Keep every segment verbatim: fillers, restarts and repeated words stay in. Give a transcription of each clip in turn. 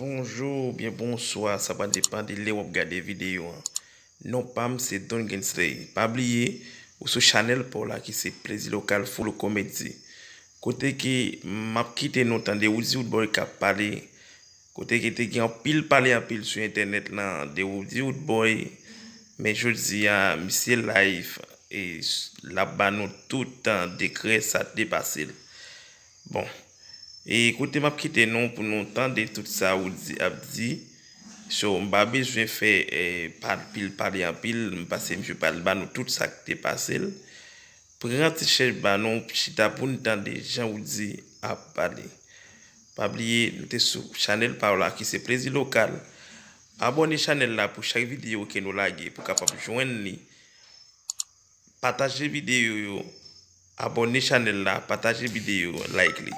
Bonjou oubyen bonswa, sa va depann de lè w ap gade videyo an. Non pa m se Don Gensley. Pa bliye, ou sou chanèl pa w la ki se Plezi Lokal Full Comedy. Kote ke m ap kite nou tande Roody Roodboy k ap pale. Kote ke te gen anpil pale anpil sou entènèt lan de Roody Roodboy. Men jodi a, misye live e l ap ba nou tout dekrè sa k te pase l. Bon, e kote m ap kite nou pou nou tande tout sa Roody ap di. So, m pa bezwen fè eh, pa pil pale anpil, m pase misye pral ba nou tout sa k te pase l. Pran ti chèz ba nou, chita pou n tande jan Roody ap pale. Pa bliye, nou te sou chanèl pa w la ki se Plezi Lokal. Abòne chanèl la pou chak videyo ke nou lage pou kapab jwenn li. Pataje videyo yo, abòne chanèl la, pataje videyo yo, like li.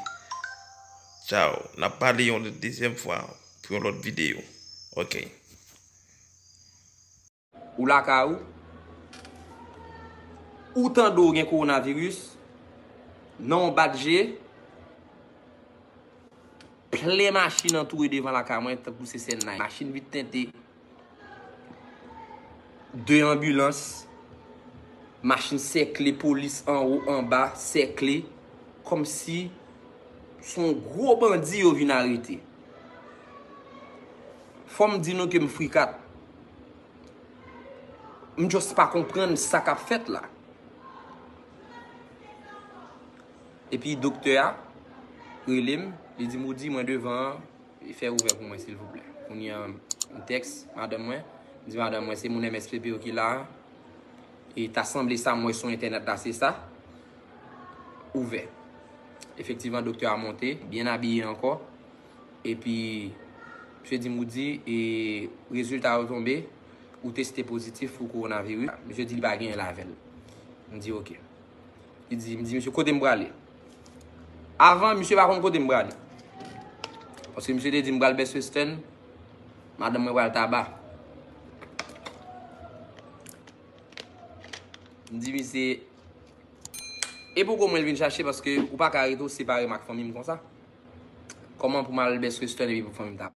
Tchao. N ap pale yon dezyèm fwa pou yon lòt videyo. Ok. Ou lakay ou, ou tande w gen kowonaviris, nan yon bat je, plen machin antoure devan lakay mwen tankou se sèn nan. Machin vit tente, de anbilans, machin sèkle, polis anwo, anba, sèkle, kòmsi se yon gwo bandi yo vin arete. Fò m di nou ke m frikat. M just pa konprann sa k ap fèt la. Epi doktè a rele m, li di m, Roody, mwen devan an, fè ouvè pou mwen silvouplè. Kounye a, m tèks madanm mwen, m di madanm mwen se moun M S P P yo ki la a. E ta sanble sa m wè sou entènèt la se sa. Ouvè. Efektivman, doktè a monte, byen abiye ankò. Epi, misye di m, Roody, e rezilta yo tonbe, ou teste pozitif pou kowonaviris. Misye di li pa genyen l avè l. M di, oke. Li di, m di, misye, kote m prale? Avan, misye pa konn kote m prale. Paske misye te di m pral Best Western, madanm mwen pral Taba. M di misye, e poko mwen l vin chache paske ou pa ka rete w separe m ak fanmi m konsa. Kòman pou m al Best Western epi pou fanmi m ta